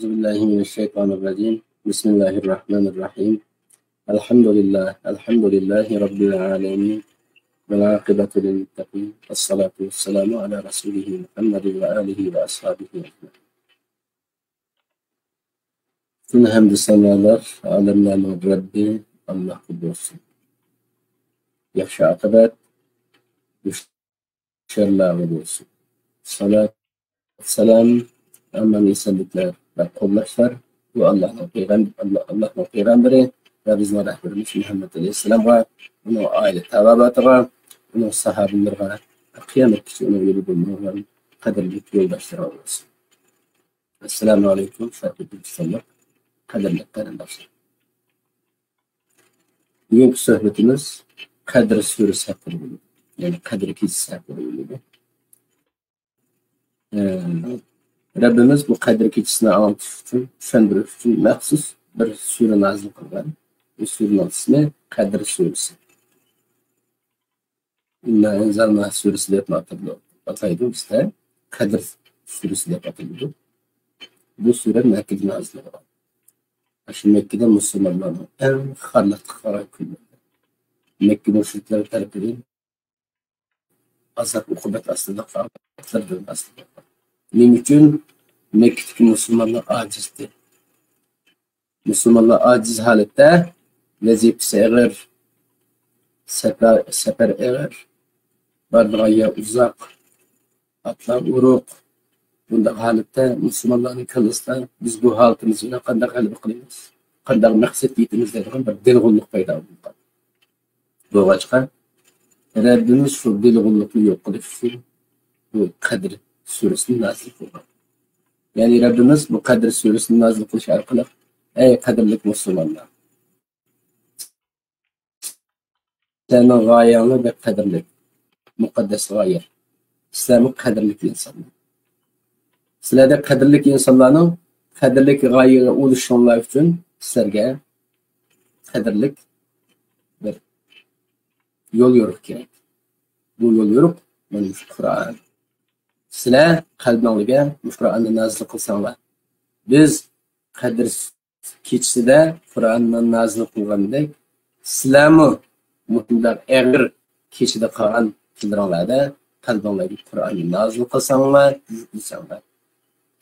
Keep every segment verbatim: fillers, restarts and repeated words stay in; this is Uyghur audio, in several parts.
بالله من الشيطان الرجيم. بسم الله الرحمن الرحيم. الحمد لله، الحمد لله رب العالمين. والعاقبة للمتقين. والصلاة والسلام على رسوله محمد وآله وأصحابه أجمعين. پۈتۈن ھەمدۇ سانالار ئالەملەرنىڭ رەببى ئاللاھقا بولسۇن. ياخشى ئاقىۋەت مۇشۇ شەرلەرگە بولسۇن. سالات، سالام، ئامان ئېسەنلىكلەر ۋە قوللاشلار بۇ ئاللاھنىڭ پەيغەم-، ئاللا-، ئاللاھنىڭ پەيغەمبىرى ۋە بىزنىڭ رەھبىرىمىز مۇھەممەد ئەلەيھىسسالامغا، ئۇنىڭ ئائىلە تاۋابىئاتىغا، ئۇنىڭ ساھابىلىرىغا، قىيامەتكىچە ئۇنىڭ يولىدا ماڭغان قەدىرلىك يولداشلىرىغا بولسۇن. ئەسسالامۇ ئەلەيكۇم، ھۆرمەتلىك قېرىنداشلار. بۈگۈنكى سۆھبىتىمىز قەدر سۈرىسى ھەققىدە بولىدۇ. يەنى قەدر كېچىسى ھەققىدە بولىدۇ. ئە، رەببىمىز بۇ قەدر كېچىسىنى ئاڭلىتىش ئۈچۈن، چۈشەندۈرۈش ئۈچۈن مەخسۇس بىر سۈرە نازىل قىلغان. بۇ سۈرىنىڭ ئىسمى قەدر سۈرىسى. ئىننا ئەنزەلناھۇ سۈرىسى دەپ ئاتىلىدۇ، ئاتايدۇ بىزدە. قەدر سۈرىسى دەپ ئاتىلىدۇ. بۇ سۈرە مەككىدە نازىل بولغان. شۇ مەككىدە مۇسۇلمانلارنىڭ ئەڭ خارلىققا قالغان كۈنلىرىدە، مەككە مۇشرىكلىرى تەرىپىدىن ئازاب-ئوقۇبەت ئاستىدا قالغان ۋاقىتلىرىدىن ئاستىدا. نېمە ئۈچۈن؟ مەككىدىكى مۇسۇلمانلار ئاجىزدى. مۇسۇلمانلار ئاجىز ھالەتتە، ۋەزىپىسى ئېغىر، سەپەر، سەپەر ئېغىر، بارىدىغان يەر ئۇزاق، ئاتلار ئورۇق. بۇنداق ھالەتتە مۇسۇلمانلارنىڭ كاللىسىدا بىز بۇ ھالىتىمىز بىلەن قانداق غەلىبە قىلىمىز، قانداق مەقسەتكە يېتىمىز دەيدىغان بىر دېلىغۇللۇق پەيدا بولغان. بولغاچقا، رەببىمىز شۇ دېلىغۇللۇقنى يوق قىلىش ئۈچۈن بۇ قەدر سۈرىسىنى نازىل قىلغان. يەنى رەببىمىز بۇ قەدر سۈرىسىنى نازىل قىلىش ئارقىلىق، ئەي قەدىرلىك مۇسۇلمانلار، سىلەرنىڭ غايەڭلار بەك قەدىرلىك، مۇقەددەس غايە. سىلەرمۇ قەدىرلىك ئىنسانلار. سىلەردەك قەدىرلىك ئىنسانلارنىڭ قەدىرلىك غايىگە ئۇلىشىشىڭلار ئۈچۈن سىلەرگە قەدىرلىك بىر يول يورۇق كېرەك. بۇ يول يورۇق مانا مۇشۇ قۇرئان. سىلەر قەلبىڭلارگە مۇشۇ قۇرئاننى نازىل قىلساڭلار، بىز قەدىر كېچىسىدە قۇرئاننى نازىل قىلغاندەك، سىلەرمۇ مۇشۇنداق ئېغىر كېچىدە قالغان كۈنلىرىڭلاردا قەلبىڭلارگە قۇرئاننى نازىل قىلساڭلار، يۈكلىسەڭلار،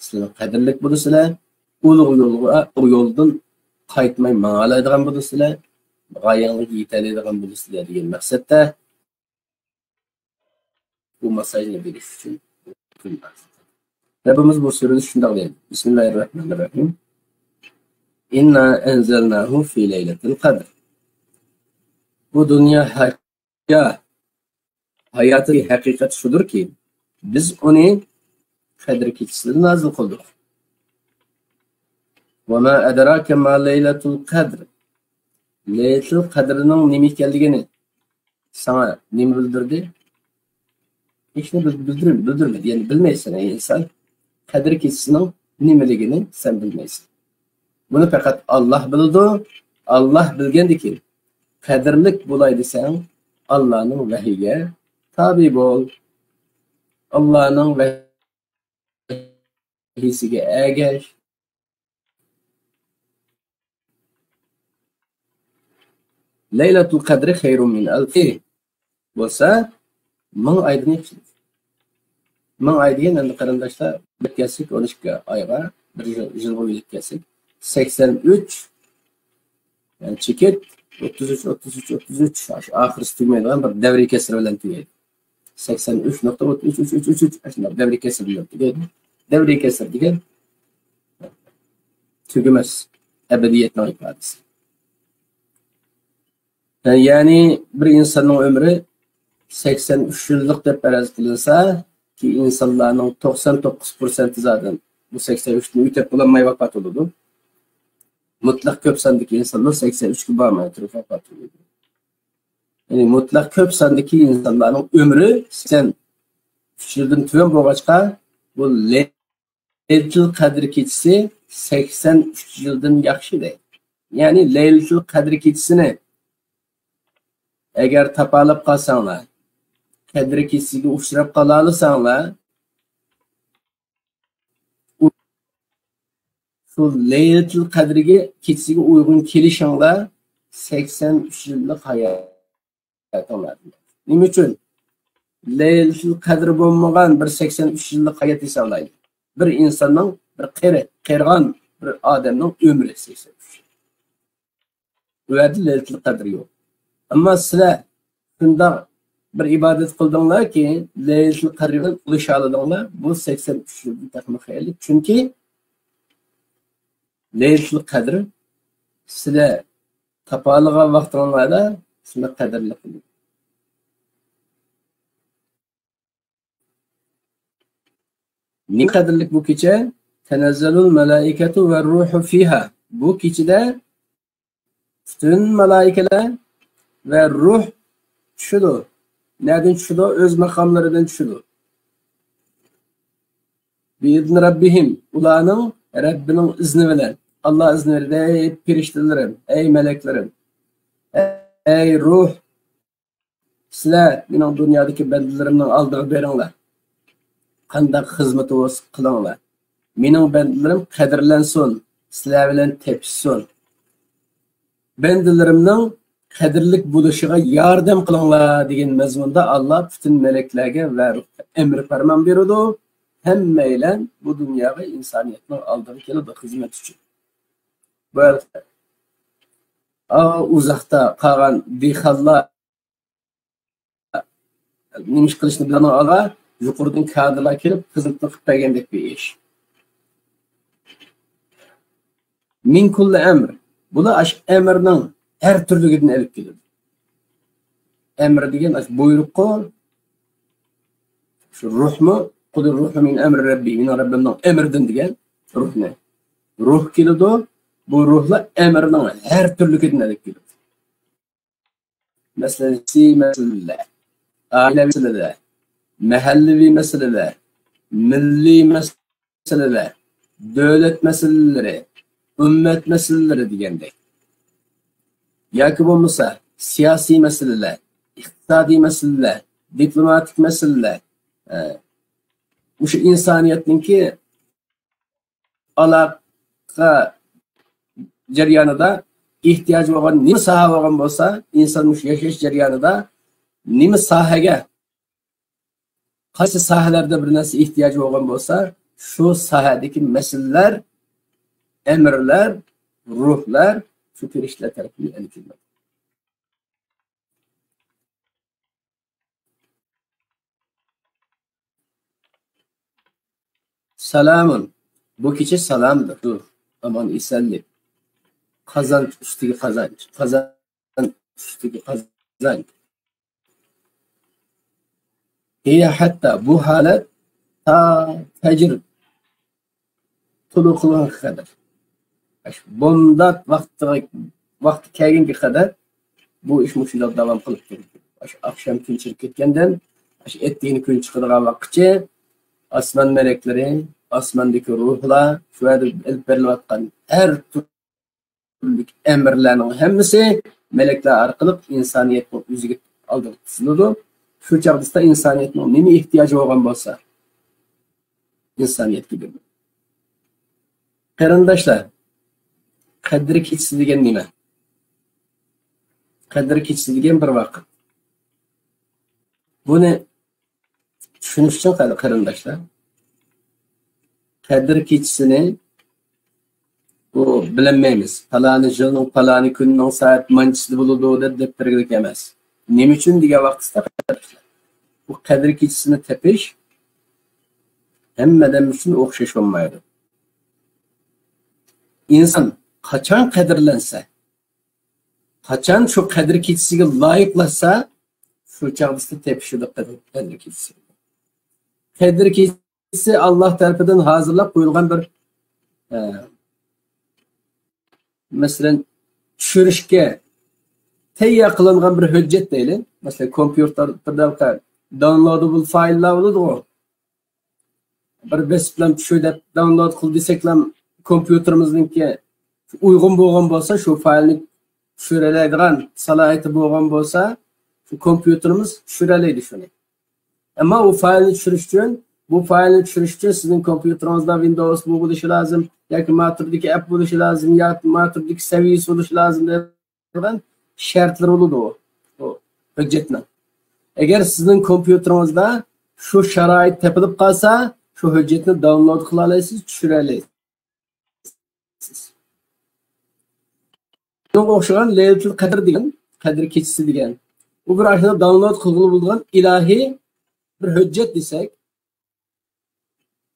سىلەر قەدىرلىك بولىسىلەر، ئۇلۇغ يولغا، ئۇ يولدىن قايتماي ماڭالايدىغان بولىسىلەر، غايەڭلارگە يېتەلەيدىغان بولىسىلەر دېگەن مەقسەتتە بۇ ماساژنى بېرىش ئۈچۈن. رەببىمىز بۇ سۈرىدە شۇنداق دەيدۇ. بىسمىللاھىر راھمانىر راھىم. ئىننا ئەنزەلناھۇ فى لەيلەتىل قەدر. بۇ دۇنيا ھە-، ھاياتى ھەقىقەت شۇدۇركى، بىز ئۇنى قەدىر كېچىسىدە نازىل قىلدۇق. ۋە ما ئەدراكە ما لەيلەتۇل قەدر. لەيلەتۇل قەدرنىڭ نېمە ئىكەنلىكىنى ساڭا نېمە بىلدۈردى؟ ھېچنېمە بىل-، بىلدۈرم-، بىلدۈرمىدى. يەنى بىلمەيسەن، ئەي ئىنسان. قەدىر كېچىسىنىڭ نېمىلىكىنى سەن بىلمەيسەن. بۇنى پەقەت ئاللاھ بىلىدۇ. ئاللاھ بىلگەندىكىن، قەدىرلىك بولاي دېسەڭ، ئاللاھنىڭ ۋەھىيىگە تابىئ بول. ئاللاھنىڭ ۋەھىيىسىگە ئەگەش. لەيلەتۇل قەدرى خەيرۇم مىن ئەلفى بولسا، مىڭ ئايدىن ياخشى. مىڭ ئاي دېگەن ئەمدى قېرىنداشلار، بىر كەلسەك ئون ئىككى ئايغا، بىر يىل، يىلغا ئېلىپ كەلسەك، سەكسەن ئۈچ، يەنى چېكىت، ئوتتۇز ئۈچ، ئوتتۇز ئۈچ، ئوتتۇز ئۈچ، ئاشۇ ئاخىرسى تۈگىمەيدىغان بىر دەۋرىي كەسىر بىلەن تۈگەيدۇ. سەكسەن ئۈچ نۇقتا ئۈچ ئۈچ ئۈچ ئۈچ ئۈچ، ئاشۇنداق دەۋرىي كەسىر بىلەن تۈگەيدۇ. دەۋرىي كەسىر دېگەن تۈگىمەس ئەبەدىيەتنىڭ ئىپادىسى. يەنى بىر ئىنساننىڭ ئۆمرى سەكسەن ئۈچ يىللىق دەپ پەرەز قىلىنسا، كى ئىنسانلارنىڭ توقسان توققۇز پىرسەنتى زادى بۇ سەكسەن ئۈچتىن ئۆتۈپ بولالماي ۋاپات بولىدۇ. مۇتلەق كۆپ ساندىكى ئىنسانلار سەكسەن ئۈچكە بارماي تۇرۇپ ۋاپات بولىدۇ. يەنى مۇتلەق كۆپ ساندىكى ئىنسانلارنىڭ ئۆمرى سەكسەن ئۈچ يىلدىن تۆۋەن بولغاچقا، بۇ لەيلىتۇل قەدىر كېچىسى سەكسەن ئۈچ يىلدىن ياخشى دەيدۇ. يەنى لەيلىتۇل قەدىر كېچىسىنى ئەگەر تاپالاپ قالساڭلار، قەدىر كېچىسىگە ئۇچراپ قالالىساڭلار، ئۇ-، شۇ لەيلىتۇل قەدرىگە، كېچىسىگە ئۇيغۇن كېلىشىڭلار سەكسەن ئۈچ يىللىق ھاياتىڭلار. نېمە ئۈچۈن؟ لەيلىتۇل قەدرى بولمىغان بىر سەكسەن ئۈچ يىللىق ھايات ھېسابلايلى. بىر ئىنساننىڭ، بىر قېرى، قېرىغان بىر ئادەمنىڭ ئۆمرى سەكسەن ئۈچ يىل. ئۇ يەردە لەيلىتۇل قەدرى يوق. ئەمما سىلەر شۇنداق بىر ئىبادەت قىلدىڭلاركى، لەيلىتۇل قەدرى بىلەن ئۇلىشالىدىڭلار. بۇ سەكسەن ئۈچ يىلدىن تېخىمۇ خەيرلىك. چۈنكى لەيلىتۇل قەدر سىلەر تاپالىغان ۋاقتىڭلاردا سىلەر قەدىرلىك. نېمە قەدىرلىك بۇ كېچە؟ تەنەززەلۇل مەلائىكەتۇ ۋە روھۇ فىھا. بۇ كېچىدە پۈتۈن مالائىكىلەر ۋە روھ چۈشىدۇ. نەدىن چۈشىدۇ؟ ئۆز ماقاملىرىدىن چۈشىدۇ. بىئىزنى رەببىھىم، ئۇلارنىڭ رەببىنىڭ ئىزنى بىلەن. ئاللا ئىزنى بېرىدۇ: ئەي پىرىشتىلىرىم، ئەي مەلەكلىرىم، ئەي روھ، سىلەر مېنىڭ دۇنيادىكى بەندىلىرىمنىڭ ئالدىغا بېرىڭلار. قانداق خىزمىتى بولسا قىلىڭلار. مېنىڭ بەندىلىرىم قەدىرلەنسۇن، سىلەر بىلەن تېپىشسۇن. بەندىلىرىمنىڭ قەدىرلىك بولۇشىغا ياردەم قىلىڭلار دېگەن مەزمۇندا ئاللا پۈتۈن مەلەكلەرگە ۋە روھقا ئەمر پەرمان بېرىدۇ. ھەممەيلەن بۇ دۇنياغا ئىنسانىيەتنىڭ ئالدىغا كېلىدۇ خىزمەت ئۈچۈن. بۇ ئۇزاقتا قالغان دېھقانلار نېمە ئىش قىلىشنى بىلىدىغان ئالغا يۇقىرىدىن كادىرلار كېلىپ خىزمىتىنى قىلىپ بەرگەندەك بىر ئىش. مىن كۇللى ئەمر. بۇلار ئاشۇ ئەمرنىڭ ھەر تۈرلۈكىدىن ئېلىپ كېلىدۇ. ئەمر دېگەن ئاشۇ بۇيرۇققۇ، شۇ روھمۇ، قۇلى روھۇ مىن ئەمرى رەببى، مېنىڭ رەببىمنىڭ ئەمرىدىن دېگەن روھنى. روھ كېلىدۇ، بۇ روھلار ئەمرنىڭ ھەر تۈرلۈكىدىن ئېلىپ كېلىدۇ. مەسىلەن، سىياسىي مەسىلىلەر، ئائىلە مەسىلىلەر، مەھەللىۋى مەسىلىلەر، مىللىي مەسىلىلەر، دۆلەت مەسىلىلىرى، ئۈممەت مەسىلىلىرى دېگەندەك. ياكى بولمىسا سىياسىي مەسىلىلەر، ئىقتىسادىي مەسىلىلەر، دىپلوماتىك مەسىلىلەر، ئە، مۇشۇ ئىنسانىيەتنىڭكى ئالاقە جەريانىدا ئېھتىياجى بولغان نېمە ساھە بولغان بولسا، ئىنسان مۇشۇ ياشاش جەريانىدا نېمە ساھەگە، قايسى ساھەلەردە بىر نەرسە ئېھتىياجى بولغان بولسا، شۇ ساھەدىكى مەسىلىلەر، ئەمىرلەر، روھلار شۇ پىرىشتىلەر تەرىپىدىن ئېلىپ كېلىنىدۇ. سالامۇن. بۇ كېچە سالامدۇر. ئامان ئېسەنلىك. قازانچ ئۈستىگە قازانچ. قازانچ ئۈستىگە قازانچ. ھىيە ھەتتا بۇ ھالەت تا پەجر تولۇق قىلغانغا قەدەر، ئاشۇ بومدات ۋاقتىغا، ۋاقتى كەلگەنگە قەدەر بۇ ئىش مۇشۇنداق داۋام قىلىپ تۇرىدۇ. ئاشۇ ئاخشام كۈن چىقىپ كەتكەندىن، ئاشۇ ئەتىگىنى كۈن چىقىدىغان ۋاققىچە ئاسمان مەلەكلىرى، ئاسماندىكى روھلار، شۇ يەردە ئېلىپ بېرىلىۋاتقان ھەر تۈرلۈك ئەمىرلەرنىڭ ھەممىسى مەلەكلەر ئارقىلىق ئىنسانىيەتنىڭ ئۆزىگە ئالدىغا تۇتۇلىدۇ. شۇ چاغدا ئىنسانىيەتنىڭ نېمە ئېھتىياجى بولغان بولسا، ئىنسانىيەتكە بېرىدۇ. قېرىنداشلار، قەدىر كېچىسى دېگەن نېمە؟ قەدىر كېچىسى دېگەن بىر ۋاقىت. بۇنى چۈشىنىش ئۈچۈن، قېرىنداشلار، قەدىر كېچىسىنى بۇ بىلەلمەيمىز. پالانى يىلنىڭ پالانى كۈنىنىڭ سائەت مانچىسىدا بولىدۇ دەپ دەپ بەرگۈلۈك ئەمەس. نېمە ئۈچۈن دېگەن ۋاقتىدا، بۇ قەدىر كېچىسىنى تېپىش ھەممە ئادەم ئۈچۈن ئوخشاش بولمايدۇ. ئىنسان قاچان قەدىرلەنسە، قاچان شۇ قەدىر كېچىسىگە لايىقلاشسا، شۇ چاغدا تېپىشىدۇ قەدىر، قەدىر كېچىسى. قەدىر كېچىسى ئاللا تەرىپىدىن ھازىرلاپ قويۇلغان بىر، ئە، مەسىلەن، چۈشۈرۈشكە تەييار قىلىنغان بىر ھۆججەت دەيلى. مەسىلەن، كومپيۇتېردا داونلودىبىل فايللار بولىدىغۇ. بىر بېسىپلام چۈشۈر دەپ داونلود قىل دېسەكلام، كومپيۇتېرىمىزنىڭكى ئۇيغۇن بولغان بولسا، شۇ فايلنى چۈشۈرەلەيدىغان سالاھىيىتى بولغان بولسا، شۇ كومپيۇتېرىمىز چۈشۈرەلەيدۇ شۇنى. ئەمما ئۇ فايلنى چۈشۈرۈش ئۈچۈن بۇ فايلنى چۈشۈرۈش ئۈچۈن سىزنىڭ كومپيۇتېرىڭىزدا ۋىندوۋس بولۇشى لازىم، ياكى ما تۈردىكى ئەپ بولۇشى لازىم، ياكى ما تۈردىكى سەۋىيەسى بولۇشى لازىم دەيدىغان شەرتلىرى بولىدۇ. ئۇ ھۆججەتنىڭ. ئەگەر سىزنىڭ كومپيۇتېرىڭىزدا شۇ شارائىت تېپىلىپ قالسا، شۇ ھۆججەتنى داۋنلود قىلالايسىز، چۈشۈرەلەيسىز. شۇنىڭغا ئوخشىغان لەيلىتۇل قەدىر دېگەن، قەدىر كېچىسى دېگەن، ئۇ بىر ئاشۇنداق داۋنلود قىلغىلى بولىدىغان ئىلاھىي بىر ھۆججەت دېسەك،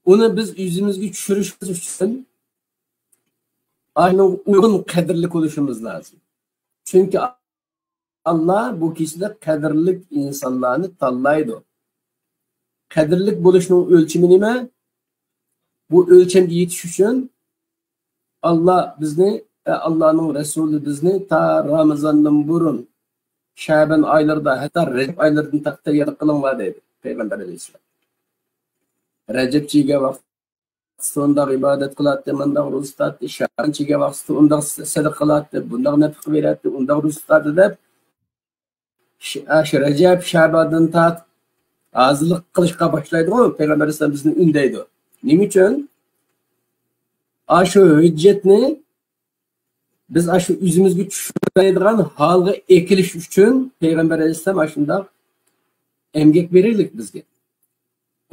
ئۇنى بىز ئۆزىمىزگە چۈشۈرۈشىمىز ئۈچۈن ئاشۇنىڭغا ئۇيغۇن قەدىرلىك بولۇشىمىز لازىم. چۈنكى ئاللا بۇ كېچىدە قەدىرلىك ئىنسانلارنى تاللايدۇ. قەدىرلىك بولۇشنىڭ ئۆلچىمى نېمە؟ بۇ ئۆلچەمگە يېتىش ئۈچۈن ئاللا بىزنى، ئە، ئاللانىڭ رەسۇلى بىزنى تا رامىزاندىن بۇرۇن، شەبەن ئايلىرىدا، ھەتتا رەجەب ئايلىرىدىن تارتىپ تەييارلىق قىلىڭلار دەيدۇ پەيغەمبەر ئەلەيھىسسالام. رەجەب چىگە ۋاقتىدا ئۇنداق ئىبادەت قىلاتتى، مۇنداق روزا تۇتاتتى، شەبەن چىگە ۋاقتىدا ئۇنداق سەدىقە قىلاتتى، بۇنداق نەپىقە بېرەتتى، ئۇنداق روزا تۇتاتتى دەپ، ش-، ئاشۇ رەجەب، شەبەندىن تارتىپ ھازىرلىق قىلىشقا باشلايدىغۇ، پەيغەمبەر ئەلەيھىسسالام بىزنى ئۈندەيدۇ. نېمە ئۈچۈن؟ ئاشۇ ھۆججەتنى بىز ئاشۇ ئۆزىمىزگە چۈشۈرەلەيدىغان ھالغا ئەكېلىش ئۈچۈن پەيغەمبەر ئەلەيھىسسالام ئاشۇنداق ئەمگەك بېرەلىك بىزگە.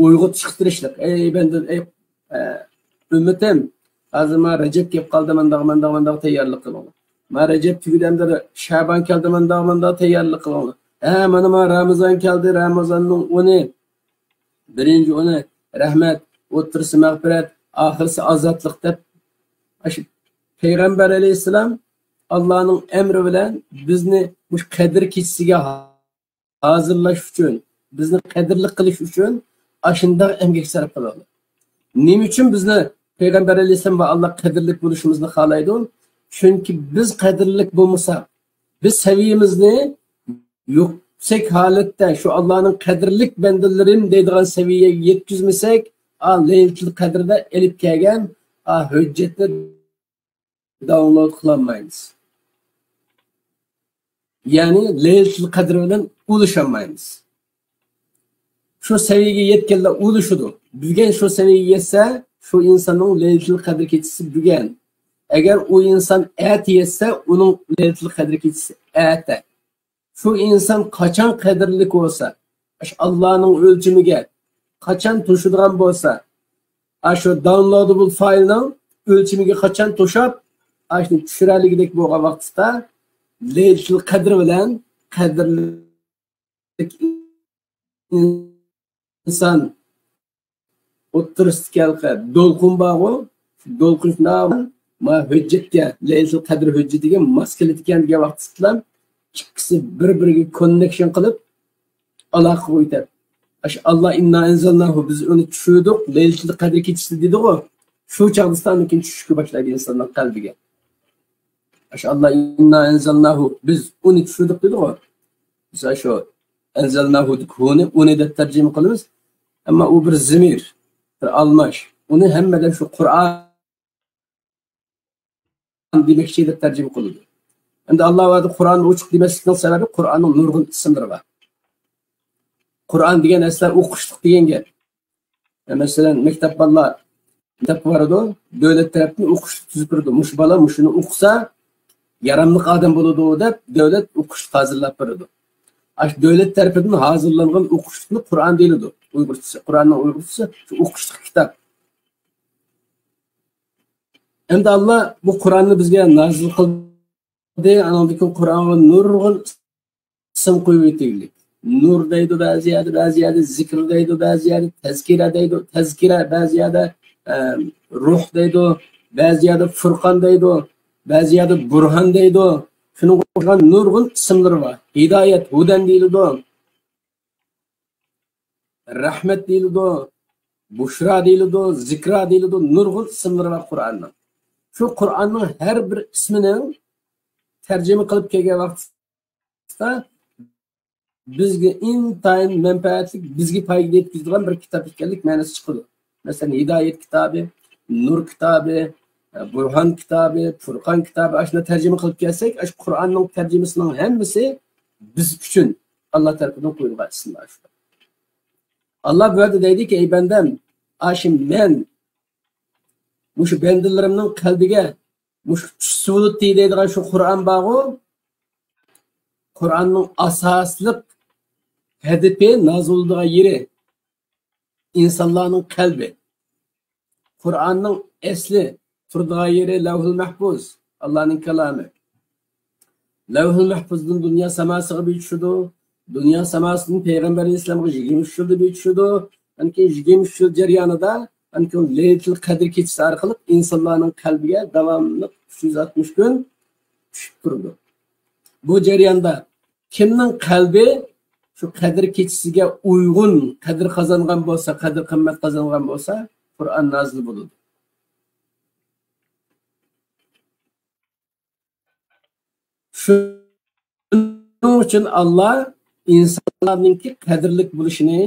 ئويغىتىشقا تىرىشلىق. ئەي بەندە، ئەي، ئە، ئۈممىتىم، ھازىر ما رەجەب كېلىپ قالدى، مانداق، مانداق، مانداق تەييارلىق قىلىڭلار. ما رەجەب تۈگىدى، ئەمدى شەبان كەلدى، مانداق، مانداق تەييارلىق قىلىڭلار. ھە، مانا ما رامىزان كەلدى، رامىزاننىڭ ئونى، بىرىنچى ئونى رەھمەت، ئوتتۇرىسى مەغپىرەت، ئاخىرسى ئازادلىق دەپ، ئاشۇ پەيغەمبەر ئەلەيھىسسالام ئاللانىڭ ئەمرى بىلەن بىزنى مۇشۇ قەدىر كېچىسىگە ھازىرلاش ئۈچۈن، بىزنى قەدىرلىك قىلىش ئۈچۈن ئاشۇنداق ئەمگەك سەرپ قىلىدۇ. نېمە ئۈچۈن بىزنى پەيغەمبەر ئەلەيھىسسالام ۋە ئاللا قەدىرلىك بولۇشىمىزنى خالايدۇ؟ چۈنكى بىز قەدىرلىك بولمىساق، بىز سەۋىيەمىزنى يۈكسەك ھالەتتە، شۇ ئاللانىڭ قەدىرلىك بەندىلىرىم دەيدىغان سەۋىيەگە يەتكۈزمىسەك، ئا، لەيلىتۇل قەدىردە ئېلىپ كەلگەن، ئا، ھۆججەتنى داۋنلود قىلالمايمىز. يەنى لەيلىتۇل قەدىر بىلەن ئۇلىشالمايمىز. شۇ سەۋىيەگە يەتكەنلەر ئۇلىشىدۇ. بۈگۈن شۇ سەۋىيەگە يەتسە، شۇ ئىنساننىڭ لەيلىتۇل قەدىر كېچىسى بۈگۈن. ئەگەر ئۇ ئىنسان ئەتە يەتسە، ئۇنىڭ لەيلىتۇل قەدىر كېچىسى ئەتە. شۇ ئىنسان قاچان قەدىرلىك بولسا، ئاشۇ ئاللانىڭ ئۆلچىمىگە قاچان توشىدىغان بولسا، ئاشۇ داۋنلودىبىل فايلنىڭ ئۆلچىمىگە قاچان توشاپ، ئاشۇنى چۈشۈرەلىگۈدەك بولغان ۋاقتىدا، لەيلىتۇل قەدىر بىلەن قەدىرلىك ئىنسان ئوتتۇرىسىدىكى ھېلىقى دولقۇن بارغۇ، شۇ دولقۇن شۇنداق ما ھۆججەتكە، لەيلىتۇل قەدىر ھۆججىتىگە ماس كېلىدىكەن دېگەن ۋاقتىدا ئىككىسى بىر-بىرىگە كوننېكشن قىلىپ، ئالاقىغا ئۆتەپ، ئاشۇ ئاللا ئىننا ئەنزەلناھۇ، بىز ئۇنى چۈشۈردۇق، لەيلىتۇل قەدىر كېچىسىدە دېدىغۇ، شۇ چاغدا ئاندىن كېيىن چۈشۈشكە باشلايدۇ ئىنساننىڭ قەلبىگە. ئاشۇ ئاللا ئىننا ئەنزەلناھۇ، بىز ئۇنى چۈشۈردۇق دېدىغۇ. بىز ئاشۇ ئەنزەلناھۇدىكى ھۇنى ئۇنى دەپ تەرجىمە قىلىمىز. ئەمما ئۇ بىر زىمىر، بىر ئالماش. ئۇنى ھەممىدە شۇ قۇرئان دېمەكچى دەپ تەرجىمە قىلىدۇ. ئەمدى ئاللا ۋە قۇرئان ئوچۇق دېمەسلىكنىڭ سەۋەبى قۇرئاننىڭ نۇرغۇن ئىسىملىرى بار. قۇرئان دېگەن ئەسلى ئوقۇشلۇق دېگەن گەپ. مەسىلەن، مەكتەپ بالىلار مەكتەپكە بارىدۇ، دۆلەت تەرەپتىن ئوقۇشلۇق تۈزۈپ بېرىدۇ. مۇشۇ بالا مۇشۇنى ئوقۇسا، ياراملىق ئادەم بولىدۇ دەپ، دۆلەت ئوقۇشلۇق ھازىرلاپ بېرىدۇ. ئاشۇ دۆلەت تەرىپىدىن ھازىرلانغان ئوقۇشلۇقنى قۇرئان دېيىلىدۇ. ئۇيغۇرچىسى، قۇرئاننىڭ ئۇيغۇرچىسى شۇ ئوقۇشلۇق كىتاب. ئەمدى ئاللا بۇ قۇرئاننى بىزگە نازىل قىلدى. ئانىڭدىن كېيىن قۇرئانغا نۇرغۇن ئىسىم قويۇۋېتىلدى. نۇر دەيدۇ بەزى يەردە، بەزى يەردە زىكىر دەيدۇ، بەزى يەردە تەزكىرە دەيدۇ، تەزكىرە، بەزى يەردە، ئە، روھ دەيدۇ، بەزى يەردە فۇرقان دەيدۇ، بەزى يەردە بۇرھان دەيدۇ. شۇنىڭغا ئوخشىغان نۇرغۇن ئىسىملىرى بار. ھىدايەت، ھۇدەن دېيىلىدۇ، رەھمەت دېيىلىدۇ، بۇشرا دېيىلىدۇ، زىكرا دېيىلىدۇ. نۇرغۇن ئىسىملىرى بار قۇرئاننىڭ. شۇ قۇرئاننىڭ ھەر بىر ئىسمىنىڭ تەرجىمە قىلىپ كەلگەن ۋاقتى بىزگە ئىنتايىن مەنپەئەتلىك، بىزگە پايدا يەتكۈزىدىغان بىر كىتاب ئىكەنلىك مەنىسى چىقىدۇ. مەسىلەن، ھىدايەت كىتابى، نۇر كىتابى، بۇرھان كىتابى، پۇرقان كىتابى، ئاشۇنداق تەرجىمە قىلىپ كەلسەك، ئاشۇ قۇرئاننىڭ تەرجىمىسىنىڭ ھەممىسى بىز ئۈچۈن ئاللا تەرىپىدىن قويۇلغان ئىسىملار شۇ. ئاللا بۇ يەردە دەيدىكى، ئەي بەندەم، ئاشۇ مەن مۇشۇ بەندىلىرىمنىڭ قەلبىگە مۇشۇ چۈش سۈرىتى دەيدىغان شۇ قۇرئان بارغۇ، قۇرئاننىڭ ئاساسلىق ھەدىپى، نازىل بولىدىغان يېرى ئىنسانلارنىڭ قەلبى. قۇرئاننىڭ ئەسلى تۇرىدىغان يېرى لەۋھۇل مەھپۇز، ئاللانىڭ كالامى. لەۋھۇل مەھپۇزدىن دۇنيا ساماسىغا بىر چۈشىدۇ. دۇنيا ساماسىدىن پەيغەمبەر ئەلەيھىسسالامغا يىگىرمە ئۈچ يىلدا بىر چۈشىدۇ. ئاندىن كېيىن يىگىرمە ئۈچ يىل جەريانىدا، ئاندىن كېيىن لەيلىتۇل قەدىر كېچىسى ئارقىلىق ئىنسانلارنىڭ قەلبىگە داۋاملىق ئۈچ يۈز ئاتمىش كۈن چۈشۈپ تۇرىدۇ. بۇ جەرياندا كىمنىڭ قەلبى شۇ قەدىر كېچىسىگە ئۇيغۇن قەدىر قازانغان بولسا، قەدىر قىممەت قازانغان بولسا، قۇرئان نازىل بولىدۇ. شۇنىڭ ئۈچۈن ئاللا ئىنسانلارنىڭكى قەدىرلىك بولۇشىنى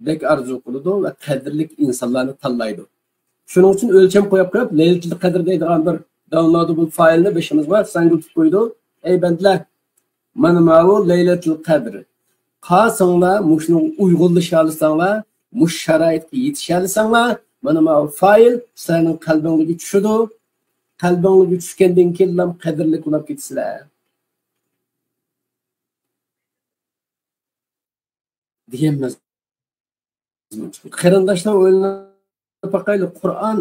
بەك ئارزۇ قىلىدۇ ۋە قەدىرلىك ئىنسانلارنى تاللايدۇ. شۇنىڭ ئۈچۈن ئۆلچەم قويۇپ قويۇپ، لەيلىتۇل قەدىر دەيدىغان بىر داۋنلودابل فايلنى بېشىمىزغا ساڭگىلىتىپ قويىدۇ. ئەي بەندىلەر، مانا ماۋۇ لەيلەتۇل قەدىر. قالساڭلار، مۇشۇنىڭغا ئۇيغۇنلىشالىساڭلار، مۇشۇ شارائىتقا يېتىشەلىسەڭلار، مانا ماۋۇ فايل سىلەرنىڭ قەلبىڭلارغا چۈشىدۇ. قەلبىڭلارغا چۈشكەندىن كېيىنلا قەدىرلىك بولاپ كېتىسىلەر. دېگەن مەزمۇن. قېرىنداشلار، ئويلىنىپ باقايلى، قۇرئان،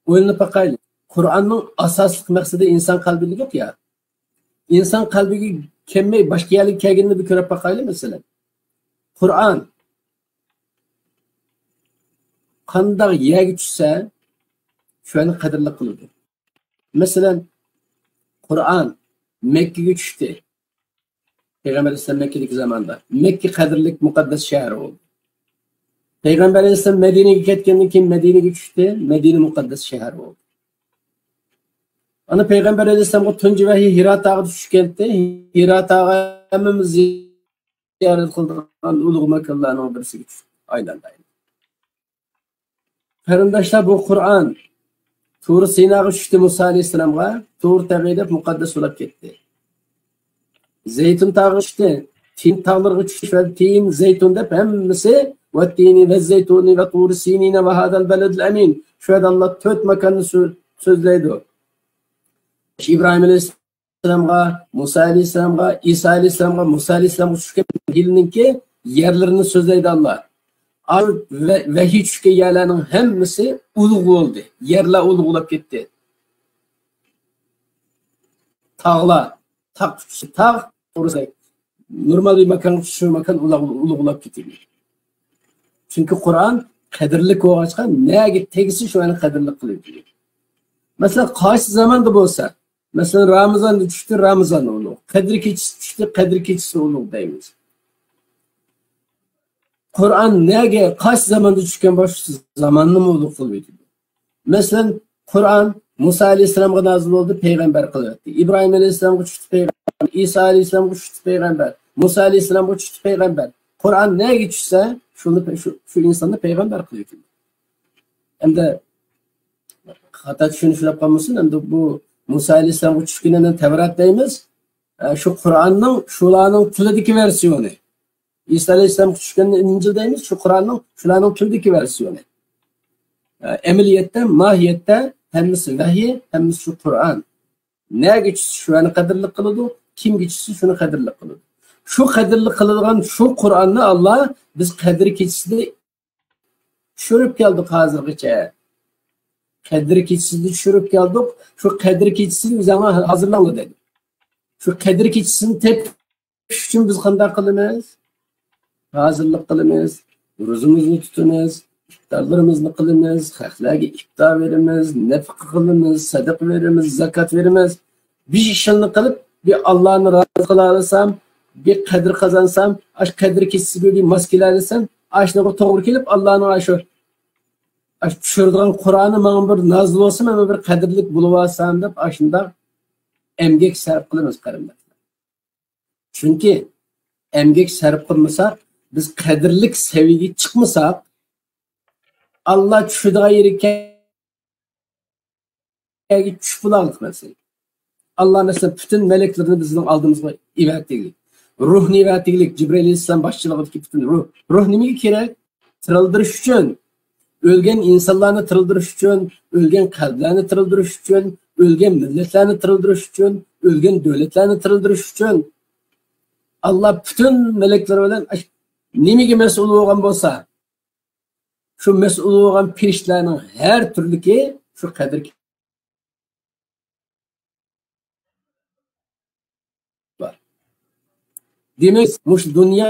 ئويلىنىپ باقايلى. قۇرئاننىڭ ئاساسلىق مەقسىتى ئىنسان قەلبىدە يوق يا. ئىنسان قەلبىگە كەلمەي، باشقا يەرگە كەلگىنىنى بىر كۆرۈپ باقايلى، مەسىلەن. قۇرئان قانداق يەرگە چۈشسە، شۇ يەرنى قەدىرلىك قىلىدۇ. مەسىلەن، قۇرئان مەككىگە چۈشتى. پەيغەمبەر ئەلەيھىسسالام مەككىدىكى زاماندا. مەككە قەدىرلىك مۇقەددەس شەھەر بولدى. پەيغەمبەر ئەلەيھىسسالام مەدىنىگە كەتكەندىن كېيىن مەدىنىگە چۈشتى. مەدىنە مۇقەددەس شەھەر بولدى. ئانا پەيغەمبەر ئەلەيھىسسالامغا تۇنجى ۋەھىي ھىرا تاغىدا چۈشكەنتى. ھىرا تاغى ھەممىمىز زىيارەت قىلىدىغان ئۇلۇغ ماكانلارنىڭ بىرسىگە چۈشتى. ئايلاندى. قېرىنداشلار، بۇ قۇرئان تۇر سىناغا چۈشتى مۇسا ئەلەيھىسسالامغا. تۇر تېغى دەپ مۇقەددەس بولاپ كەتتى. زەيتۇن تاغىغا چۈشتى. تىن تاغلىرىغا چۈشتى. شۇ تىن، زەيتۇن دەپ ھەممىسى، ۋەتتىنى ۋەززەيتۇنى ۋەتۇرى سىنىنە ۋەھازەل بەلەدىل ئەمىن. شۇ يەردە ئاللا تۆت ماكاننى سۆ-، سۆزلەيدۇ. ئىبراھىم ئەلەيھىسسالامغا، مۇسا ئەلەيھىسسالامغا، ئىسا ئەلەيھىسسالامغا، مۇسا ئەلەيھىسسالامغا چۈشكەن ئىنجىلنىڭكى يەرلىرىنى سۆزلەيدۇ ئاللا. ئا، ۋە-، ۋەھىي چۈشكەن يەرلەرنىڭ ھەممىسى ئۇلۇغ بولدى. يەرلەر ئۇلۇغ بولاپ كەتتى. تاغلار، تاغ، تاغ، توغرىسى، نورمال بىر ماكانغا چۈشسە، شۇ ماكان ئۇلۇغ، ئۇلۇغ بولاپ كېتىدۇ. چۈنكى قۇرئان قەدىرلىك بولغاچقا، نەگە تەگسە، شۇ يەرنى قەدىرلىك قىلىۋېتىدۇ. مەسىلەن، قايسى زاماندا بولسا، مەسىلەن، رامىزاندا چۈشتى، رامىزان ئۇلۇغ. قەدىر كېچىسى چۈشتى، قەدىر كېچىسى ئۇلۇغ دەيمىز. قۇرئان نەگە، قايسى زاماندا چۈشكەن بولسا، شۇ زاماننىمۇ ئۇلۇغ قىلىۋېتىدۇ. مەسىلەن، قۇرئان مۇسا ئەلەيھىسسالامغا نازىل بولدى، پەيغەمبەر قىلىۋەتتى. ئىبراھىم ئەلەيھىسسالامغا چۈشتى، پەيغەمبەر. ئىسا ئەلەيھىسسالامغا چۈشتى، پەيغەمبەر. مۇسا ئەلەيھىسسالامغا چۈشتى، پەيغەمبەر. قۇرئان نەگە چۈشسە، شۇنى، شۇ، شۇ ئىنساننى پەيغەمبەر قىلىۋېتىدۇ. ئەمدى خاتا چۈشىنىشلەپ قالمىسۇن، ئەمدى بۇ مۇسا ئەلەيھىسسالامغا چۈشكىنىنى تەۋرات دەيمىز. ئە، شۇ قۇرئاننىڭ شۇلارنىڭ تىلىدىكى ۋېرسىيونى. ئىسا ئەلەيھىسسالامغا چۈشكەننى ئىنجىل دەيمىز، شۇ قۇرئاننىڭ شۇلارنىڭ تىلىدىكى ۋېرسىيونى. ئە، ئەمەلىيەتتە، ماھىيەتتە ھەممىسى ۋەھىي، ھەممىسى شۇ قۇرئان. نەگە چۈشسە شۇنى قەدىرلىك قىلىدۇ، كىمگە چۈشسە شۇنى قەدىرلىك قىلىدۇ. شۇ قەدىرلىك قىلىدىغان شۇ قۇرئاننى ئاللا بىز قەدىر كېچىسىدە چۈشۈرۈپ كەلدۇق ھازىرغىچە. قەدىر كېچىسىدە چۈشۈرۈپ كەلدۇق. شۇ قەدىر كېچىسىنى ئۆزۈڭلار ھازىرلاڭلار دېدى. شۇ قەدىر كېچىسىنى تېپىش ئۈچۈن بىز قانداق قىلىمىز؟ ھازىرلىق قىلىمىز، روزىمىزنى تۇتىمىز، ئىپتارلىرىمىزنى قىلىمىز، خەقلەرگە ئىپتار بېرىمىز، نەپىقە قىلىمىز، سەدىقە بېرىمىز، زاكات بېرىمىز. بىر ئىشلارنى قىلىپ، بىر ئاللانى رازى قىلالىسام، بىر قەدىر قازانسام، ئاشۇ قەدىر كېچىسىگە بىر ماس كېلەلىسەم، ئاشۇنىڭغا توغرا كېلىپ، ئاللانىڭ ئاشۇ، ئاشۇ چۈشۈرىدىغان قۇرئانى ماڭا بىر نازىل بولسا، مەن بىر قەدىرلىك بولۇۋالسام دەپ، ئاشۇنداق ئەمگەك سەرپ قىلىمىز، قېرىنداشلار. چۈنكى ئەمگەك سەرپ قىلمىساق، بىز قەدىرلىك سەۋىيەگە چىقمىساق، ئاللا چۈشىدىغان يېرىگە چۈشۈپ بولارلىق مەسىلە. ئاللا مەسىلەن پۈتۈن مەلەكلىرىنى بىزنىڭ ئالدىمىزغا ئېۋەتتىگلىك. روھنى ئېۋەتتىگلىك، جىبرىئىل ئەلەيھىسسالام باشچىلىقىدىكى پۈتۈن روھ. روھ نېمىگە كېرەك؟ تىرىلدۈرۈش ئۈچۈن، ئۆلگەن ئىنسانلارنى تىرىلدۈرۈش ئۈچۈن، ئۆلگەن قەلبلەرنى تىرىلدۈرۈش ئۈچۈن، ئۆلگەن مىللەتلەرنى تىرىلدۈرۈش ئۈچۈن، ئۆلگەن دۆلەتلەرنى تىرىلدۈرۈش ئۈچۈن ئاللا پۈتۈن مەلەكلىرى بىلەن نېمىگە مەسئۇل بولغان بولسا، شۇ مەسئۇل بولغان پېرىشتىلەرنىڭ ھەر تۈرلۈكى شۇ قەدىر بار. دېمەك، مۇشۇ دۇنيا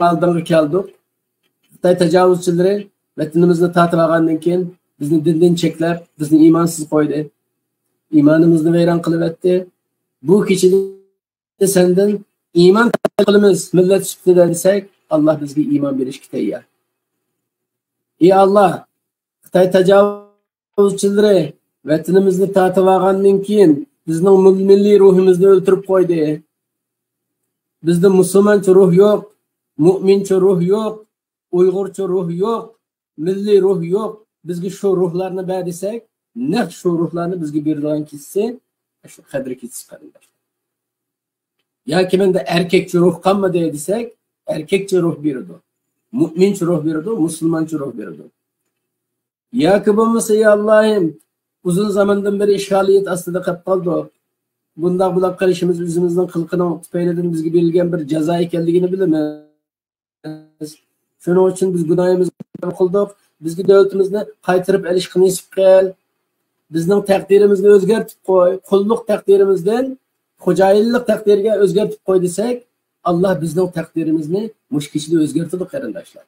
ئالدىڭغا كەلدۇق. خىتاي تاجاۋۇزچىلىرى ۋەتىنىمىزنى تارتىپ ئالغاندىن كېيىن، بىزنى دىندىن چەكلەپ، بىزنى ئىمانسىز قويدى. ئىمانىمىزنى ۋەيران قىلىۋەتتى. بۇ كېچىدە سەندىن ئىمان تەلەپ قىلىمىز مىللەت سۈپىتىدە دېسەك، ئاللا بىزگە ئىمان بېرىشكە تەييار. ئى ئاللا، خىتاي تاجاۋۇزچىلىرى ۋەتىنىمىزنى تارتىۋالغاندىن كېيىن، بىزنىڭ مىل-، مىللىي روھىمىزنى ئۆلتۈرۈپ قويدى. بىزدە مۇسۇلمانچە روھ يوق، مۇئمىنچە روھ يوق، ئۇيغۇرچە روھ يوق، مىللىي روھ يوق. بىزگە شۇ روھلارنى بەر دېسەك، نەق شۇ روھلارنى بىزگە بېرىدىغان كېچىسى شۇ قەدىر كېچىسى، قېرىنداشلار. ياكى مەندە ئەركەكچە روھ قالمىدى دېسەك، ئەركەكچە روھ بېرىدۇ. مۇئمىنچە روھ بېرىدۇ، مۇسۇلمانچە روھ بېرىدۇ. ياكى بولمىسا، يا ئاللاھىم، ئۇزۇن زاماندىن بېرى ئىشغالىيەت ئاستىدا قېلىپ قالدۇق. بۇنداق بولۇپ قېلىشىمىز ئۆزىمىزنىڭ قىلىقىنىڭ تۈپەيلىدىن بىزگە بېرىلگەن بىر جازا ئىكەنلىكىنى بىلىمىز. شۇنىڭ ئۈچۈن بىز گۇناھىمىزنى قىلدۇق. بىزگە دۆلىتىمىزنى قايتۇرۇپ ئېلىشقا نېسىپ قىل. بىزنىڭ تەقدىرىمىزنى ئۆزگەرتىپ قوي. قۇللۇق تەقدىرىمىزدىن خوجايىنلىق تەقدىرگە ئۆزگەرتىپ قوي دېسەك، ئاللا بىزنىڭ تەقدىرىمىزنى مۇشۇ كېچىدە ئۆزگەرتىدۇ، قېرىنداشلار.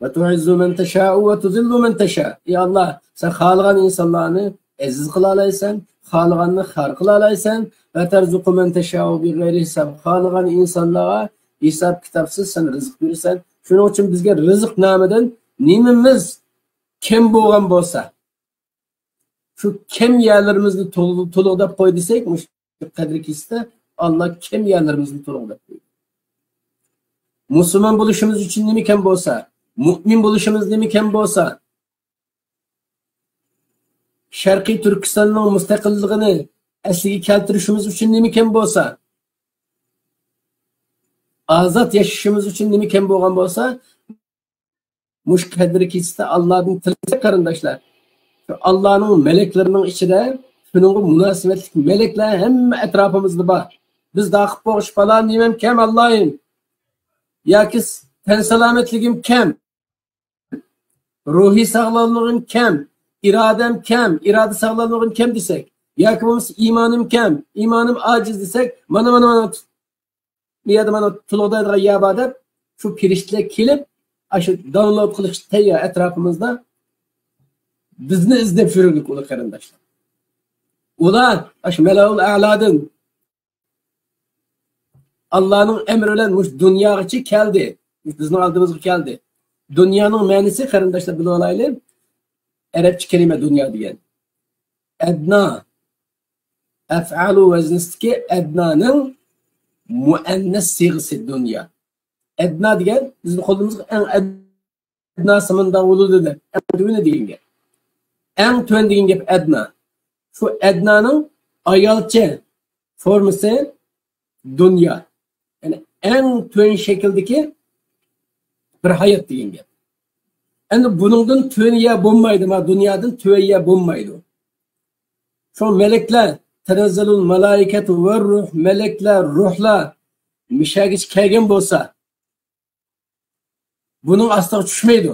وتعز من تشاء وتذل من تشاء. ئى ئاللا، سەن خالىغان ئىنسانلارنى ئەزىز قىلالايسەن، خالىغاننى خار قىلالايسەن. وترزق من تشاء بغير حساب. خالىغان ئىنسانلارغا ھېساب كىتابسىز سەن رىزىق بېرىسەن. شۇنىڭ ئۈچۈن بىزگە رىزىق نامىدىن نېمىمىز كەم بولغان بولسا، شۇ كەم يەرلىرىمىزنى تول-، تولۇقلاپ قوي دېسەك، مۇشۇ قەدىر كېچىسىدە ئاللا كەم يەرلىرىمىزنى تولۇقلاپ قويدى. مۇسۇلمان بولۇشىمىز ئۈچۈن نېمە كەم بولسا، مۇئمىن بولۇشىمىز نېمە كەم بولسا، شەرقىي تۈركىستاننىڭ مۇستەقىللىقىنى ئەسلىگە كەلتۈرۈشىمىز ئۈچۈن نېمە كەم بولسا، ئازاد ياشىشىمىز ئۈچۈن نېمە كەم بولغان بولسا، مۇشۇ قەدىر كېچىسىدە ئاللادىن تىلىسەك، قېرىنداشلار، شۇ ئاللانىڭ مەلەكلىرىنىڭ ئىچىدە شۇنىڭغا مۇناسىۋەتلىك مەلەكلەر ھەممە ئەتراپىمىزدا بار. بىز داقىپ بولغۇچ پالان نېمەم كەم، ئاللايىم، ياكى تەن سالامەتلىكىم كەم، روھىي ساغلاملىقىم كەم، ئىرادەم كەم، ئىرادە ساغلاملىقىم كەم دېسەك، ياكى بولمىسا ئىمانىم كەم، ئىمانىم ئاجىز دېسەك، مانا، مانا، مانا، بۇ يەردە مانا تولۇقلايدىغان يەر بار دەپ، شۇ پېرىشتىلەر كېلىپ، ئاشۇ داۋۇنلود قىلىشقا تەييار ئەتراپىمىزدا. بىزنى ئىزدەپ يۈرگۈلۈك ئۇلۇغ قېرىنداشلار. ئۇلار ئاشۇ مەلائۇل ئەلادىن ئاللانىڭ ئەمرى بىلەن مۇشۇ دۇنياغىچە كەلدى. بىزنىڭ ئالدىمىزغا كەلدى. دۇنيانىڭ مەنىسى، قېرىنداشلار، بىلىۋالايلى. ئەرەبچە كەلىمە دۇنيا دېگەن. ئەدنا. ئەفئالۇ ۋەزنىسىدىكى ئەدنانىڭ مۇئەننەس سىيغىسى دۇنيا. ئەدنا دېگەن بىزنىڭ قولىمىزغا ئەڭ ئەدناسى مۇنداق بولىدۇ دەپ، ئەڭ تۆۋىنى دېگەن گەپ. ئەڭ تۆۋەن دېگەن گەپ ئەدنا. شۇ ئەدنانىڭ ئايالچە فورمىسى دۇنيا. يەنى ئەڭ تۆۋەن شەكىلدىكى بىر ھايات دېگەن گەپ. ئەمدى بۇنىڭدىن تۆۋەن يەر بولمايدۇ، ما دۇنيادىن تۆۋەن يەر بولمايدۇ. شۇ مەلەكلەر، تەنەززەلۇل مالائىكەتۇ ۋە روھ، مەلەكلەر، روھلار مىشەگىچە كەلگەن بولسا، بۇنىڭ ئاستىغا چۈشمەيدۇ.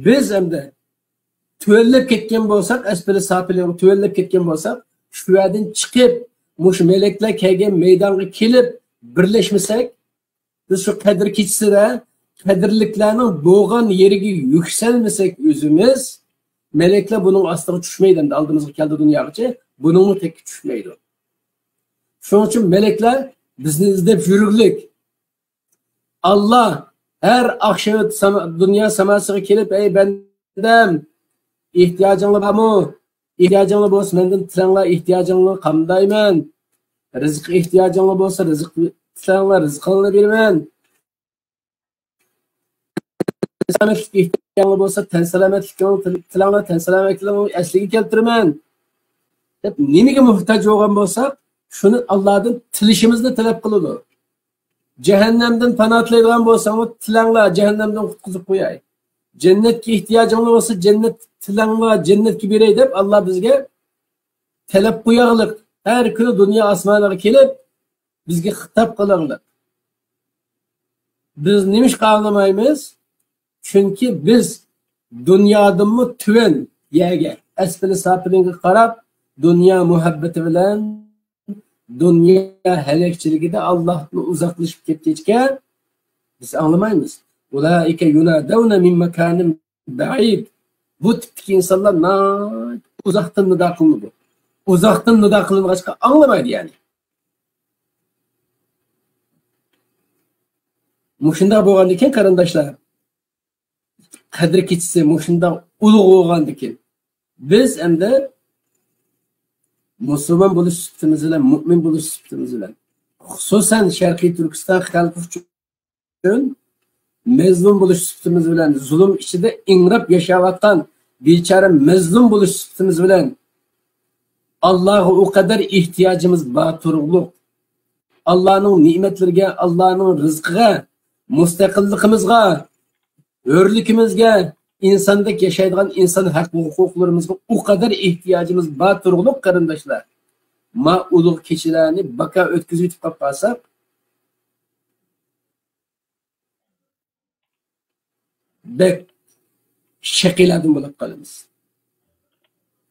بىز ئەمدى تۆۋەنلەپ كەتكەن بولساق، ئەسپىلى ساپىلىغا تۆۋەنلەپ كەتكەن بولساق، شۇ يەردىن چىقىپ، مۇشۇ مەلەكلەر كەلگەن مەيدانغا كېلىپ بىرلەشمىسەك، بىز شۇ قەدىر كېچىسىدە قەدىرلىكلەرنىڭ بولغان يېرىگە يۈكسەلمىسەك ئۆزىمىز، مەلەكلەر بۇنىڭ ئاستىغا چۈشمەيدۇ، ئەمدى ئالدىمىزغا كەلدى دۇنياغىچە، بۇنىڭمۇ تەككە چۈشمەيدۇ. شۇنىڭ ئۈچۈن مەلەكلەر بىزنى ئىزدەپ يۈرگۈلۈك. ئاللا ھەر ئاخشىمى ساما-، دۇنيا ساماسىغا كېلىپ، ئەي بەندەم، ئېھتىياجىڭلار بارمۇ؟ ئېھتىياجىڭلار بولسا مەندىن تىلەڭلار، ئېھتىياجىڭلارنى قامدايمەن. رىزىق ئېھتىياجىڭلار بولسا رىزىق تىلەڭلار، رىزقىڭلارنى بېرىمەن. سالامەتلىك ئېھتىياجىڭلار بولسا، تەن سالامەتلىكىڭلارنى تىل-، تىلەڭلار، تەن سالامەتلىكىڭلارنى ئەسلىگە كەلتۈرىمەن، دەپ نېمىگە موھتاج بولغان بولساق، شۇنى ئاللادىن تىلىشىمىزنى تەلەپ قىلىدۇ. جەھەننەمدىن پانا تىلەيدىغان بولساڭلار، تىلەڭلار، جەھەننەمدىن قۇتقۇزۇپ قوياي. جەننەتكە ئېھتىياجىڭلار بولسا، جەننەت تىلەڭلار، جەننەتكە بېرەي دەپ ئاللا بىزگە تەلەپ قوياغلىق. ھەر كۈنى دۇنيا ئاسمانىغا كېلىپ، بىزگە خىتاب قىلاغلىق. بىز نېمىشقا ئاڭلىمايمىز؟ چۈنكى بىز دۇنيادىنمۇ تۆۋەن يەرگە، ئەسپىلى سافىلىنغا قاراپ، دۇنيا مۇھەببىتى بىلەن، دۇنيا ھەلەكچىلىكىدە ئاللاھتىن ئۇزاقلىشىپ كەتكەچكە، بىز ئاڭلىمايمىز. ئۇلائىكە يۇنادەۋنە مىن ماكانىن بەئىد. بۇ تىپتىكى ئىنسانلار ناھايىتى ئۇزاقتىن نىدا قىلىنىدۇ. ئۇزاقتىن نىدا قىلىنغاچقا ئاڭلىمايدۇ يەنى. مۇشۇنداق بولغاندىكىن قېرىنداشلار، قەدىر كېچىسى مۇشۇنداق ئۇلۇغ بولغاندىكىن، بىز ئەمدى مۇسۇلمان بولۇش سۈپىتىمىز بىلەن، مۇئمىن بولۇش سۈپىتىمىز بىلەن، خۇسۇسەن شەرقىي تۈركىستان خەلقى ئۈچۈن مەزلۇم بولۇش سۈپىتىمىز بىلەن، زۇلۇم ئىچىدە ئىڭراپ ياشاۋاتقان بىچارە مەزلۇم بولۇش سۈپىتىمىز بىلەن، ئاللاغا ئۇ قەدەر ئېھتىياجىمىز بار تۇرۇقلۇق. ئاللانىڭ نېمەتلىرىگە، ئاللانىڭ رىزقىغا، مۇستەقىللىقىمىزغا، ھۆرلۈكىمىزگە، ئىنساندەك ياشايدىغان ئىنسان ھەق ھوقۇقلىرىمىزغا ئۇ قەدەر ئېھتىياجىمىز بار تۇرۇقلۇق قېرىنداشلار. ما ئۇلۇغ كېچىلەرنى باكا ئۆتكۈزۈۋېتىپ قاپ قالساق، بەك شەقىيلاردىن بولۇپ قالىمىز.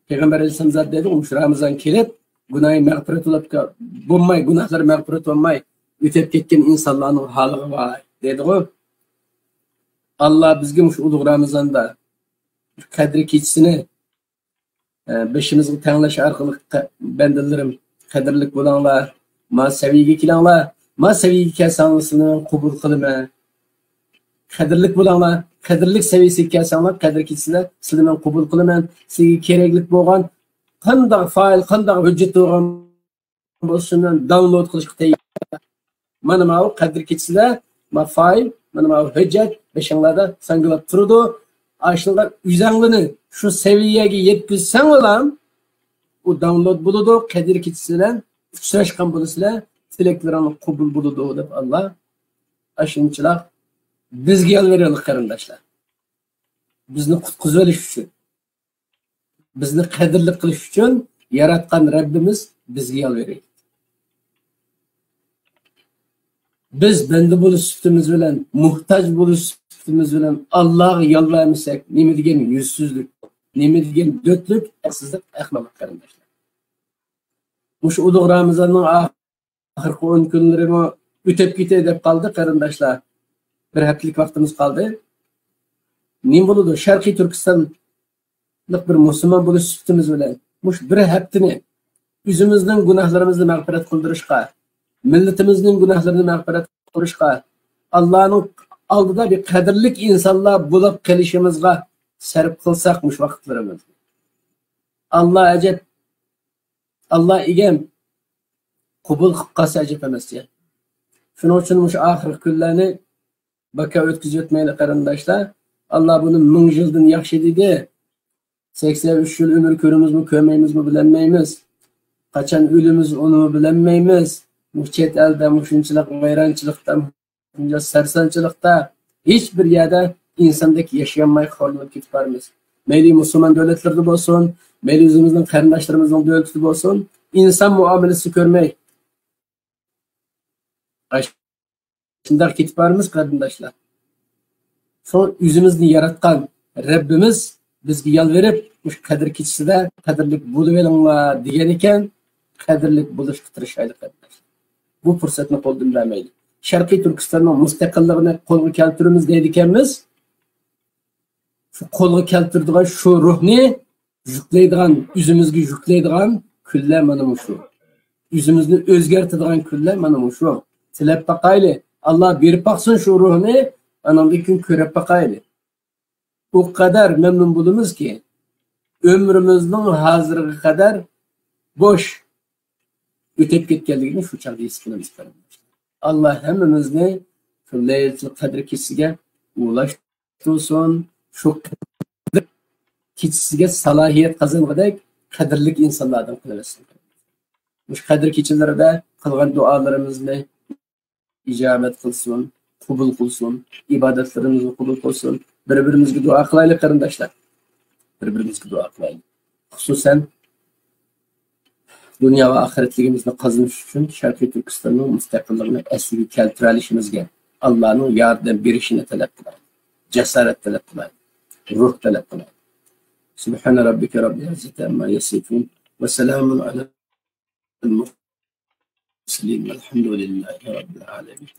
پەيغەمبەر ئەلەيھىسسالام زادى دەيدىغۇ، مۇشۇ رامىزان كېلىپ، گۇناھى مەغپىرەت بولۇپ، بولماي، گۇناھلىرى مەغپىرەت بولماي ئۆتۈپ كەتكەن ئىنسانلارنىڭ ھالىغا ۋاي دەيدىغۇ. ئاللا بىزگە مۇشۇ ئۇلۇغ رامىزاندا قەدرى كېچىسىنى، ئە، بېشىمىزغا تەڭلەش ئارقىلىق، قە-، بەندىلىرىم، قەدىرلىك بولۇڭلار، ما سەۋىيەگە كېلىڭلار، ما سەۋىيەگە كەلسەڭلار سىلىنى مەن قوبۇل قىلىمەن. قەدىرلىك بولۇڭلار، قەدىرلىك سەۋىيەسىگە كەلسەڭلار، قەدىر كېچىسىدە سىلىنى مەن قوبۇل قىلىمەن. سىزگە كېرەكلىك بولغان قانداق فايل، قانداق ھۆججەت بولغان بولسۇن، مەن داۋنلود قىلىشقا تەييار. مانا ماۋۇ قەدىر كېچىسىدە، ما فايل، مانا ماۋۇ ھۆججەت بېشىڭلاردا ساڭگىلاپ تۇرىدۇ. ئاشۇنىڭغا ئۆزەڭلىنى شۇ سەۋىيەگە يەتكۈزسەڭلار، ئۇ داۋنلود بولىدۇ، قەدىر كېچىسى بىلەن ئۇچراشقان بولىسىلەر، تىلەكلىرىڭلار قوبۇل بولىدۇ، دەپ ئاللا ئاشۇنچىلاق بىزگە يالۋۇرۇۋاتىدۇ، قېرىنداشلار. بىزنى قۇتقۇزۇۋېلىش ئۈچۈن، بىزنى قەدىرلىك قىلىش ئۈچۈن ياراتقان رەببىمىز بىزگە يالۋۇرۇۋېتىدۇ. بىز بەندە بولۇش سۈپىتىمىز بىلەن، موھتاج بولۇش سۈپىتىمىز بىلەن ئاللاغا يالۋۇرمىساق، نېمە دېگەن يۈزسىزلىك، نېمە دېگەن دۆتلۈك، ئەقىلسىزلىك، ئەخمەقلىق، قېرىنداشلار. مۇشۇ ئۇلۇغ رامىزاننىڭ ئاخىرقى ئون كۈنلىرىمۇ ئۆتۈپ كېتەي دەپ قالدى، قېرىنداشلار. بىر ھەپتىلىك ۋاقتىمىز قالدى. نېمە بولىدۇ؟ شەرقىي تۈركىستانلىق بىر مۇسۇلمان بولۇش سۈپىتىمىز بىلەن مۇشۇ بىر ھەپتىنى ئۆزىمىزنىڭ گۇناھلىرىمىزنى مەغپىرەت قىلدۇرۇشقا، مىللىتىمىزنىڭ گۇناھلىرىنى مەغپىرەت قىلدۇرۇشقا، ئاللانىڭ ئالدىدا بىر قەدىرلىك ئىنسانلار بولۇپ قېلىشىمىزغا سەرپ قىلساق مۇشۇ ۋاقىتلىرىمىزنى، ئاللا ئەجەب، ئاللا ئىگەم، قوبۇل قىلىپ قالسا ئەجەب ئەمەسكەن. شۇنىڭ ئۈچۈن مۇشۇ ئاخىرقى كۈنلەرنى باكا ئۆتكۈزۈۋەتمەيلى، قېرىنداشلار. ئاللا بۇنى مىڭ يىلدىن ياخشى دېدى. سەكسەن ئۈچ يىل ئۆمۈر كۆرىمىزمۇ، كۆرمەيمىزمۇ، بىلەلمەيمىز. قاچان ئۆلىمىز، ئۇنىمۇ بىلەلمەيمىز. مۇشۇ چەت ئەلدە مۇشۇنچىلىق ۋەيرانچىلىقتا، مۇشۇنچە سەرسانچىلىقتا ھېچ بىر يەردە ئىنساندەك ياشىيالماي خورلىنىپ كېتىپ بارىمىز. مەيلى مۇسۇلمان دۆلەتلىرىدە بولسۇن، مەيلى ئۆزىمىزنىڭ قېرىنداشلىرىمىزنىڭ دۆلىتىدە بولسۇن، ئىنسان مۇئامىلىسى كۆرمەي، شۇنداق كېتىپ بارىمىز، قېرىنداشلار. شۇڭا ئۆزىمىزنى ياراتقان رەببىمىز بىزگە يالۋۇرۇپ، مۇشۇ قەدىر كېچىسىدە قەدىرلىك بولۇۋېلىڭلار دېگەن ئىكەن. قەدىرلىك بولۇشقا تىرىشايلى، قېرىنداشلار. بۇ پۇرسەتنى قولدىن بەرمەيلى. شەرقىي تۈركىستاننىڭ مۇستەقىللىقىنى قولغا كەلتۈرىمىز دەيدىكەنمىز. شۇ قولغا كەلتۈرىدىغان شۇ روھنى يۈكلەيدىغان، ئۆزىمىزگە يۈكلەيدىغان كۈنلەر مانا مۇشۇ. ئۆزىمىزنى ئۆزگەرتىدىغان كۈنلەر مانا مۇشۇ. تىلەپ باقايلى. ئاللا بېرىپ باقسۇن شۇ روھنى، ئاناندىن كېيىن كۆرۈپ باقايلى. ئۇ قەدەر مەمنۇن بولىمىزكى، ئۆمرىمىزنىڭ ھازىرغا قەدەر بوش ئۆتۈپ كەتكەنلىكىنى شۇ چاغدا ھېس قىلىمىز، قېرىنداشلار. ئاللا ھەممىمىزنى شۇ لەيلىتۇل قەدىر كېچىسىگە ئۇلاشتۇرسۇن. تۇرسۇن، شۇ كېچىسىگە سالاھىيەت قازانغۇدەك قەدىرلىك ئىنسانلاردىن قىلىۋەتسۇن. مۇشۇ قەدىر كېچىلىرىدە قىلغان دۇئالىرىمىزنى ئىجابەت قىلسۇن، قوبۇل قىلسۇن، ئىبادەتلىرىمىزنى قوبۇل قىلسۇن. بىر-بىرىمىزگە دۇئا قىلايلى، قېرىنداشلار. بىر-بىرىمىزگە دۇئا قىلايلى. خۇسۇسەن، دۇنيا ۋە ئاخىرەتلىكىمىزنى قازىنىش ئۈچۈن شەرقىي تۈركىستاننىڭ مۇستەقىللىقىنى ئەسلىگە كەلتۈرەلىشىمىزگە ئاللانىڭ ياردەم بېرىشىنى تەلەپ قىلايلى. جاسارەت تەلەپ قىلايلى. روھ تەلەپ قىلايلى. سبحان ربك رب العزة عما يصفون وسلام على المرسلين والحمد لله رب العالمين.